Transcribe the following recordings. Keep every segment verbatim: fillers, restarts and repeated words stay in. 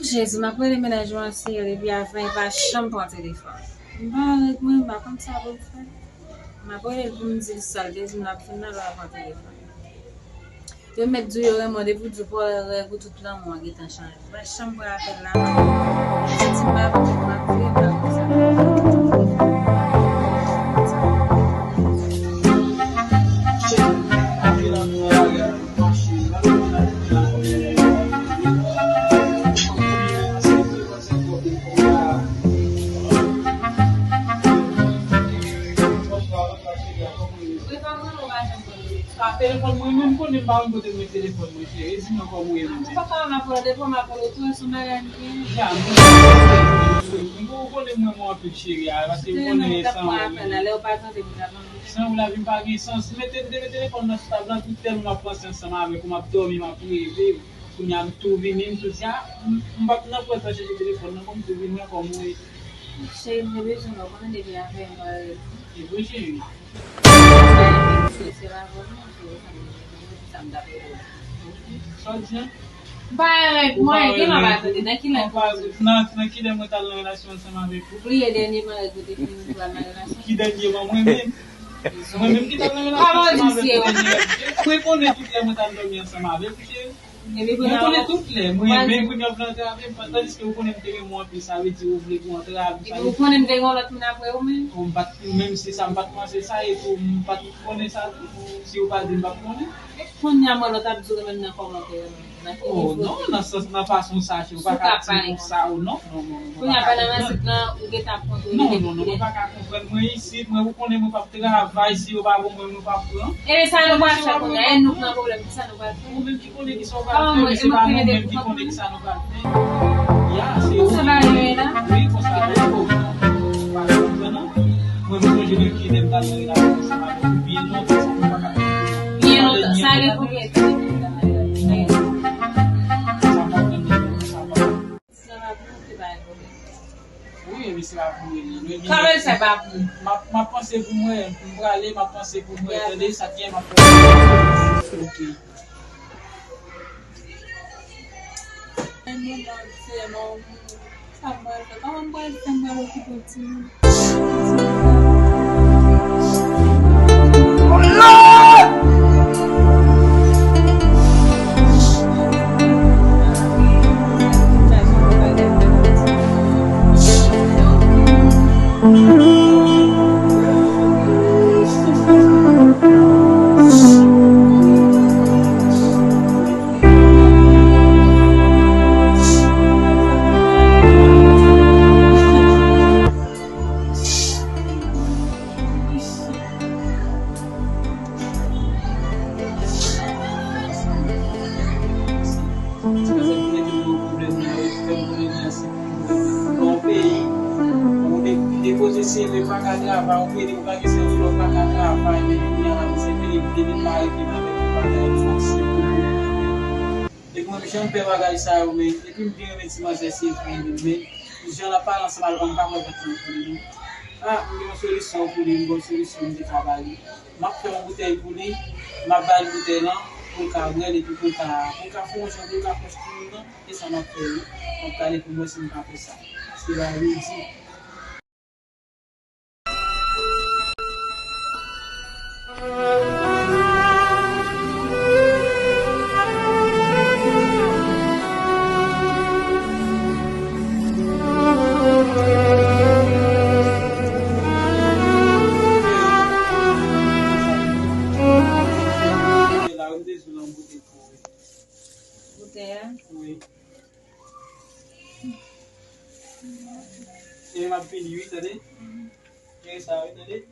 Jezi, m ap rele mennaj mwen Seyè depi avan, li pa janm pran telefòn. M pa règ mwen, m pa konn sa pou m fè. M ap rele l pou m di l sa l te di m l ap vin nan, l pa pran telefòn. Yo mèt di w yo renmen w, depi w di w pa w règ ou, tout lanmou an gentan chanje. Ou pa janm pran apèl la. Jezi, m ap, m ap vire, m ap vire. Pa telefòn mwen menm, konnen m pa konn kote m met telefòn mwen, cheri. Di mwen kòman ou ye menm. Ou pa ka wè m ap rele depi m ap rele tou, e sou bagay m gen. Ya, mwen, mwen, ou konnen mwen, mwen anpil, cheri, a, paske ou konnen san ou, lè ou pa tande m, m t ap anvi. San ou lavi m pa gen sans. Mete m te met telefòn nan sou tab la, tout tèlman m ap panse ansanm avèk ou, m ap dòmi, m ap reve. Kounye a m tou vini, m tou di, a, m, m p ap nan pwès la chèche telefòn nan, kòm m tou vini ankò, m wè. Cheri, m te bezwen wè w, konnen depi avè m, mwen rele. E vre, cheri. Se pa vre, non, cheri, sa m t ap rele w. Sa w di, an? M pa règ mwen, gen lè m pa tande, nan ki lè m pa règ, nan, nan ki lè mwen t al nan relasyon ansanm avèk ou? Ou bliye dènyèman règ ou te fini, ou t al nan relasyon? Ki dènyèman, mwen menm? Mwen menm ki t al nan relasyon ansanm avèk ou, dènyè règ. Mwen konnen tout lè mwen t al dòmi ansanm avèk ou, cheri. Mwen konnen tout lè, mwen menm pou m ap antrave m, tandiske ou konnen m te renmen w anpil, sa vle di ou vle pou antrave m, sa vle di ou konnen m te gen yon lòt moun apre ou menm. Ou m pa t, menm si sa m pa t panse sa, epi ou m pa t konnen sa tou, si ou pa di m p ap konnen. Kounye a mwen lòt ap di w renmen m nan kòmantè yo menm. Nan ki nivo? Oh non, nan sans, nan fason sa, cheri, ou pa ka di m sa, ou non, non, non, non, mwen pa ka konprann. Kounye a pandan nan sit lan, ou gentan ap kontwole. Non, non, non, mwen pa ka konprann. Mwen isit, mwen, ou konnen mwen p ap travay, si yo pa ban mwen, mwen p ap pran. Ebyen, sa nou pral fè kounye a? E nou k nan pwoblèm, kisa nou pral fè? Ou menm ki konnen kisa w pral fè, men se pa nou menm ki konnen kisa nou pral fè. Ya, se ou ki konnen. Wi, konsa, non, non, non, pa konprann, non. Mwen, mwen sonje menm ki lè m t al nan relasyon ansanm avèk ou, byen lontan sa, mwen pa ka. Byen lontan, sa gen konbyen tan depi nou t al nan relasyon? Sa pa konbyen tan, sa pa. Sa pa pou ou, se pa yon pwoblèm. Wi, epi se pa pou ou li. Kòman l fè pa pou ou? M ap, m ap panse pou mwen, m prale, m ap panse pou mwen, tande, sa k gen, m ap panse. Ok. Mwen, mwen, mwen, se mwen, sa mwen fè, kòman mwen fè, mwen okipe ti moun? Nan yon peyi, ou de-, depoze seve, pa ka travay, yon peyi ou pa gen sèvis, ou pa ka travay, men kounye a la, se peyi ki te vin mare vin avèk yon bagay, yon fòs, se pou ou. Epi mwen, m janm pè bagay sa yo, men, epi m byen renmen ti manzè, se vre, men, men, jan l ap pale ansanm avèk mwen, m pa kwè vant lan pou li, non. A, m gen yon solisyon pou li, m gen yon solisyon m te ka ba li. M ap fè yon boutèy pou li, m ap ba li boutèy lan, pou l ka bwè l, epi pou l ka, pou l ka fè yon jan, pou l ka fè timoun nan, e sa m ap fè wi. M ap gade pou m wè si m ka fè sa. Se bagay li di. Boutèy a? Wi. E m ap vini wi, tande. Jere sa wi, tande.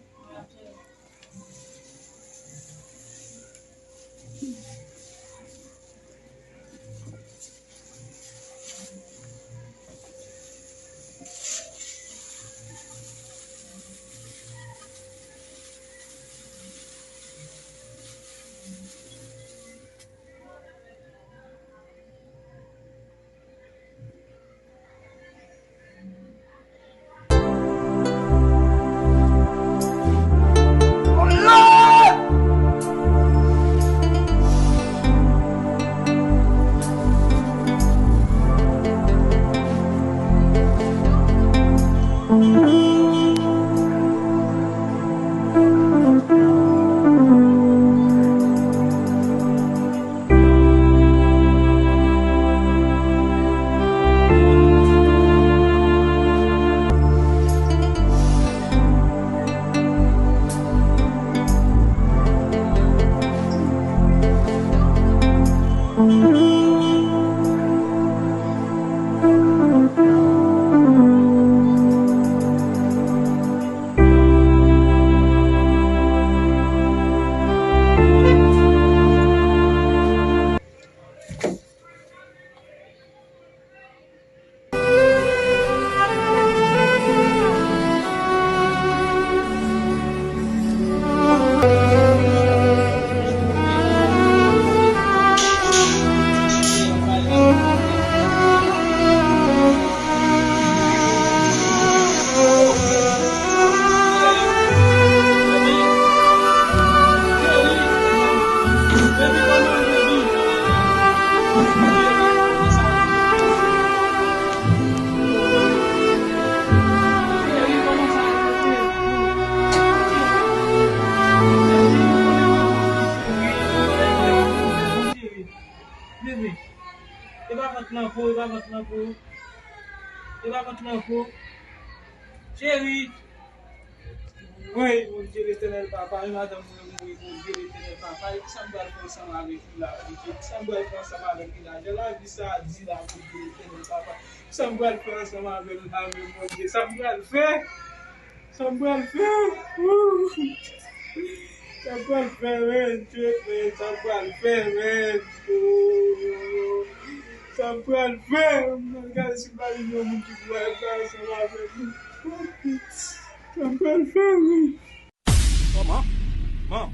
E pa vant lan po, e pa vant lan po. E pa vant lan po. Cheri. Woy, Bondye Letènèl Papa, e madanm mwen mouri, Bondye Letènèl Papa, e kisa m pral fè ansanm avèk li la, Bondye? Kisa m pral fè ansanm avèk li la? Jan lavi sa a di la, Bondye Letènèl Papa, kisa m pral fè ansanm avè l la menm, Bondye? Sa m pral fè? Sa m pral fè? Wou! Sa m pral fè, men? Dye, men, sa m pral fè, men? Wou! Sa m pral fè? M pral gade si m pa jwenn yon moun ki pou al ansanm avè m. Sa m pral fè, men? Manman, manman.